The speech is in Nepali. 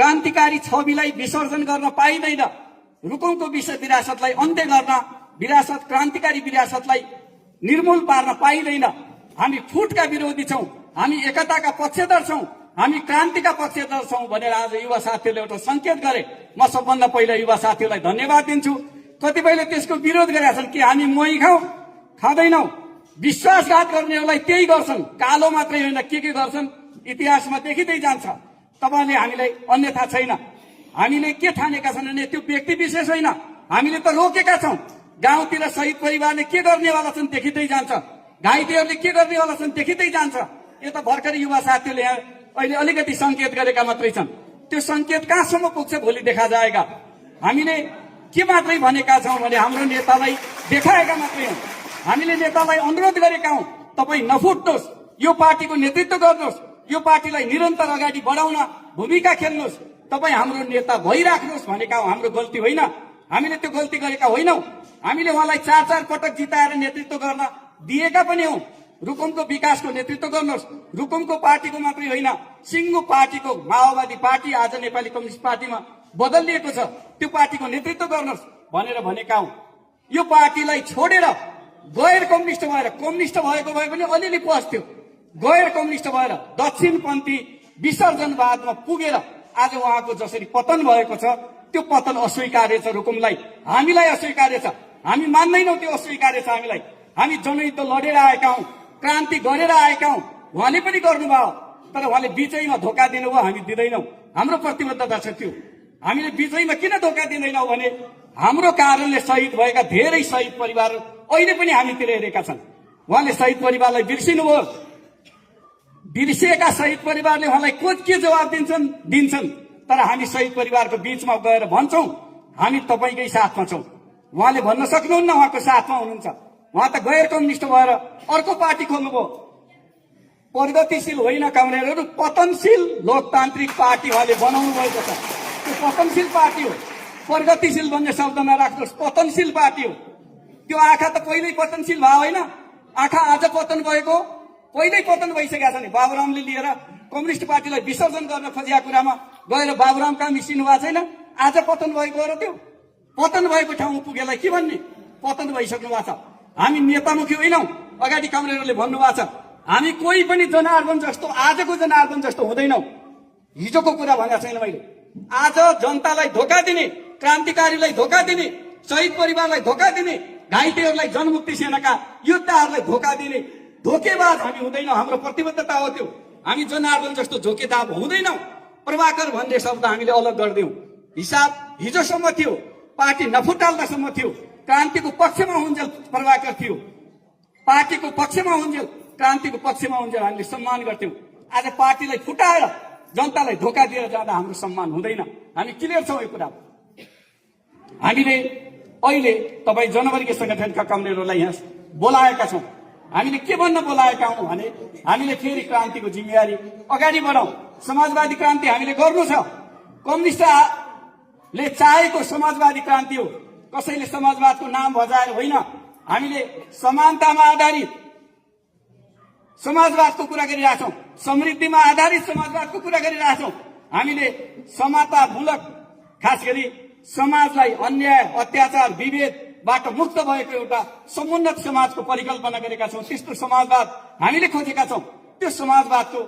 क्रान्तिकारी छविलाई विसर्जन गर्न पाइँदैन। रुकुमको विरासतलाई अन्त्य गर्न, विरासत क्रान्तिकारी विरासतलाई निर्मूल पार्न पाइँदैन। हामी फुटका विरोधी छौं, हामी एकताका पक्षधर छौं, हामी क्रान्तिका पक्षधर छौं भनेर आज युवा साथीहरूले एउटा संकेत गरे। म सबभन्दा पहिला युवा साथीहरूलाई धन्यवाद दिन्छु। कतिपयले त्यसको विरोध गरेका छन् कि हामी मही खाँदैनौ, विश्वासघात गर्नेहरूलाई त्यही गर्छन्, कालो मात्रै होइन के गर्छन् इतिहासमा देखिँदै जान्छ। तपाईले हामीलाई अन्यथा छैन। हामीले के ठानेका छन् भने त्यो व्यक्ति विशेष होइन, हामीले त रोकेका छौं। गाउँतिर शहीद परिवारले के गर्नेवाला छन् देखिँदै जान्छ, घाइतेहरूले के गर्नेवाला छन् देखिँदै जान्छ। यो त भर्खरै युवा साथीहरूले यहाँ अहिले अलिकति संकेत गरेका मात्रै छन्। त्यो संकेत कहाँसम्म पुग्छ भोलि देखा जाएगा। हामीले के मात्रै भनेका छौं भने हाम्रो नेतालाई देखाएका मात्रै हौं। हामीले नेतालाई अनुरोध गरेका हौं, तपाई नफुट्नुहोस्, यो पार्टीको नेतृत्व गर्नुहोस्, यो पार्टीलाई निरन्तर अगाडि बढाउन भूमिका खेल्नुहोस्, तपाई हाम्रो नेता भइराख्नुहोस् भनेका हौं। हाम्रो गल्ती होइन, हामीले त्यो गल्ती गरेका होइनौं। हामीले उहाँलाई 4 पटक जिताएर नेतृत्व गर्न दिएका पनि हौं। रुकुमको विकासको नेतृत्व गर्नुहोस्, रुकुमको पार्टीको मात्रै होइन, सिङ्गो पार्टीको माओवादी पार्टी आज नेपाली कम्युनिस्ट पार्टीमा बदलिएको छ, त्यो पार्टीको नेतृत्व गर्नुहोस् भनेर भनेका हौं। यो पार्टीलाई छोडेर गैर कम्युनिस्ट भएर, कम्युनिस्ट भएको भए पनि अलिअलि पस्थ्यो, गैर कम्युनिस्ट भएर दक्षिणपन्थी विसर्जनवादमा पुगेर आज उहाँको जसरी पतन भएको छ, त्यो पतन अस्वीकार्य छ। रुकुमलाई हामीलाई अस्वीकार्य छ, हामी मान्दैनौं त्यो अस्वीकार्य छ हामीलाई। हामी जनयुद्ध लडेर आएका हौं, क्रान्ति गरेर आएका हौं, उहाँले पनि गर्नुभयो, तर उहाँले बीचैमा धोका दिनुभयो, हामी दिँदैनौं। हाम्रो प्रतिबद्धता छ त्यो। हामीले बीचैमा किन धोका दिँदैनौं भने हाम्रो कारणले शहीद भएका धेरै शहीद परिवार अहिले पनि हामीतिर हेरेका छन्। उहाँले शहीद परिवारलाई बिर्सिनुभयो, बिर्सिएका शहीद परिवारले उहाँलाई के जवाब दिन्छन्। तर हामी शहीद परिवारको बीचमा गएर भन्छौं हामी तपाईकै साथमा छौं। उहाँले भन्न सक्नुहुन्न उहाँको साथमा हुनुहुन्छ, उहाँ त गैर कम्युनिस्ट भएर अर्को पार्टी खोल्नुभयो। प्रगतिशील होइन कामरेडहरू, पतनशील लोकतान्त्रिक पार्टी उहाँले बनाउनु भएको छ। त्यो पतनशील पार्टी हो, प्रगतिशील भन्ने शब्द नराख्नुहोस्, पतनशील पार्टी हो। त्यो आँखा त पहिल्यै पतनशील भयो होइन, आँखा आज पतन भएको, पहिल्यै पतन भइसकेका छ नि। बाबुरामले लिएर कम्युनिस्ट पार्टीलाई विसर्जन गर्न खोजेका कुरामा गएर बाबुराम कहाँ मिसिनु भएको छैन, आज पतन भएको हो र त्यो पतन भएको ठाउँमा पुगेलाई के भन्ने, पतन भइसक्नु भएको छ। हामी नेतामुखी होइनौं, अगाडि कामरेडले भन्नुभएको छ, हामी कोही पनि जनार्दन जस्तो, आजको जनार्दन जस्तो हुँदैनौं। हिजोको कुरा भनेको छैन मैले। आज जनतालाई धोका दिने, क्रान्तिकारीलाई धोका दिने, शहीद परिवारलाई धोका दिने, घाइतेहरूलाई जनमुक्ति सेनाका योद्धाहरूलाई धोका दिने धोकेबाज हामी हुँदैनौं। हाम्रो प्रतिबद्धता हो त्यो। हामी जनार्दन जस्तो झोकेदार हुँदैनौं। प्रभाकर भन्ने शब्द हामीले अलग गरिदियौं। हिसाब हिजोसम्म थियो, पार्टी नफुटाल्दासम्म थियो, क्रान्तिको पक्षमा हुन्जेल प्रभाकर थियो, पार्टीको पक्षमा हुन्जेल, क्रान्तिको पक्षमा हुन्जेल हामीले सम्मान गर्थ्यौं। आज पार्टीलाई फुटाएर जनतालाई धोका दिएर जाँदा हाम्रो सम्मान हुँदैन। हामी क्लियर छौं यो कुरा। हामीले अहिले तपाई जनवर्गीय संगठनका कमरेडहरूलाई यहाँ बोलाएका छौं। हामीले के भन्न बोलाएका हौं भने हामीले फेरि क्रान्तिको जिम्मेवारी अगाडि बढाउँ। समाजवादी क्रान्ति हामीले गर्नु छ। कम्युनिस्टले चाहेको समाजवादी क्रान्ति हो। कसैले समाजवादको नाम बजाएर होइन, हामीले समानतामा आधारित समाजवादको कुरा गरिरहेछौं, समृद्धिमा आधारित समाजवादको कुरा गरिरहेछौं। हामीले समतामूलक, खास गरी समाजलाई अन्याय, अत्याचार, विभेदबाट मुक्त भएको एउटा समुन्नत समाजको परिकल्पना गरेका छौं। त्यस्तो समाजवाद हामीले खोजेका छौं। त्यो समाजवादको